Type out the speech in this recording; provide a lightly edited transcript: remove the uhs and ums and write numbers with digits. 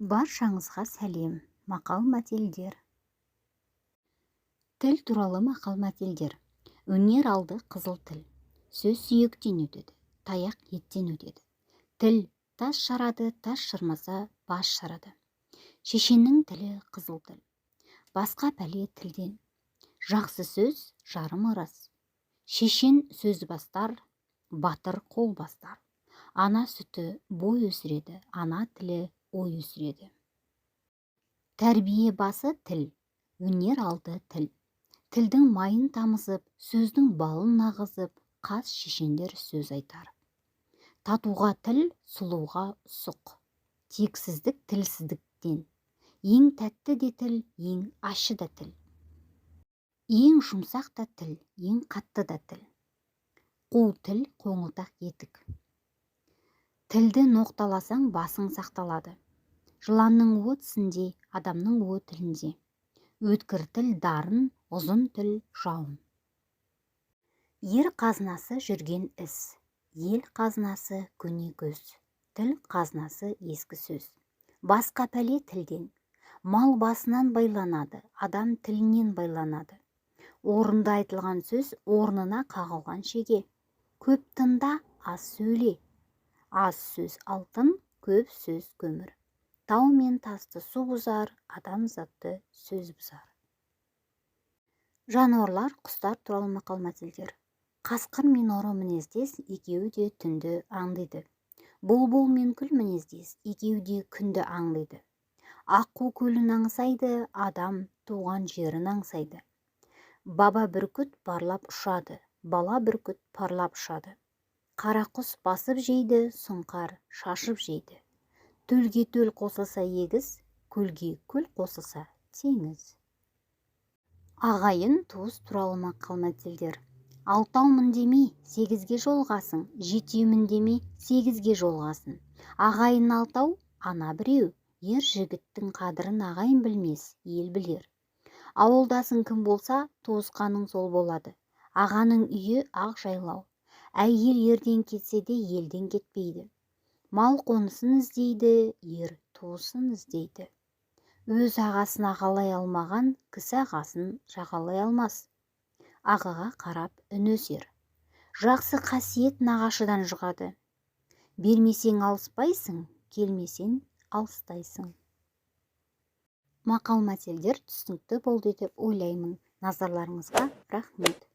Баршаңызға сәлем! Мақал-мәтелдер. Тіл туралы мақал-мәтелдер. Өнер алды қызыл тіл. Сөз сүйектен өтеді, таяқ еттен өтеді. Тіл тас жарады, тас жармаса, бас жарады. Шешеннің тілі қызыл тіл. Басқа пәле тілден. Жақсы сөз жарым ырыс. Шешен сөз бастар, батыр қол бастар. Ана сүті бой өсіреді, ана тілі ой өсіреді. Тәрбие басы тіл, өнер алды тіл. Тілдің майын тамызып, сөздің балын ағызып, қас шешендер сөз айтар. Татуға тіл, сұлуға сұқ. Тексіздік тілсіздіктен. Ең тәтті де тіл, ең ащы да тіл. Ең жұмсақ та тіл, ең қатты да тіл. Қу тіл қоңылтақ етік. Тілді ноқталасаң, басың сақталады. Жыланның уы тісінде, адамның уы тілінде. Өткір тіл дарын, ұзын тіл жауын. Ер қазынасы жүрген іс, ел қазынасы көне көз, тіл қазынасы ескі сөз. Басқа пәле тілден. Мал басынан байланады, адам тілінен байланады. Орынды айтылған сөз орнына қағылған шеге. Көп тыңда, аз сөйле. Аз сөз алтын, көп сөз көмір. Тау мен тасты су бұзар, адамзатты сөз бұзар. Жануарлар, құстар туралы мақал-мәтелдер. Қасқыр мен ұры мінездес, екеуі де түнді аңдиды. Бұлбұл мен күл мінездес, екеуі де күнді аңдиды. Аққу көлін аңсайды, адам туған жерін аңсайды. Баба бүркіт барлап ұшады, бала бүркіт парлап ұшады. Қара құс басып жейді, сұңқар шашып жейді. Төлге төл қосылса егіз, көлге көл қосылса теңіз. Ағайын туыс туралы мақал-мәтелдер. Алтаумын демей, сегізге жолығасың, жетеумін демей, сегізге жолығасың. Ағайын алтау, ана біреу. Ер жігіттің қадірін ағайын білмес, ел білер. Ауылдасың кім болса, туысқаның сол болады. Ағаның үйі ақ жайлау. Әйел ерден кетсе де, елден кетпейді. Мал қонысын іздейді, ер туысын іздейді. Өз ағасын ағалай алмаған кісі ағасын жағалай алмас. Ағаға қарап үн өсер. Жақсы қасиет нағашыдан жұғады. Бермесең алыспайсың, келмесең алыстайсың. Мақал-мәтелдер түсінікті болды деп ойлаймын. Назарларыңызға рахмет!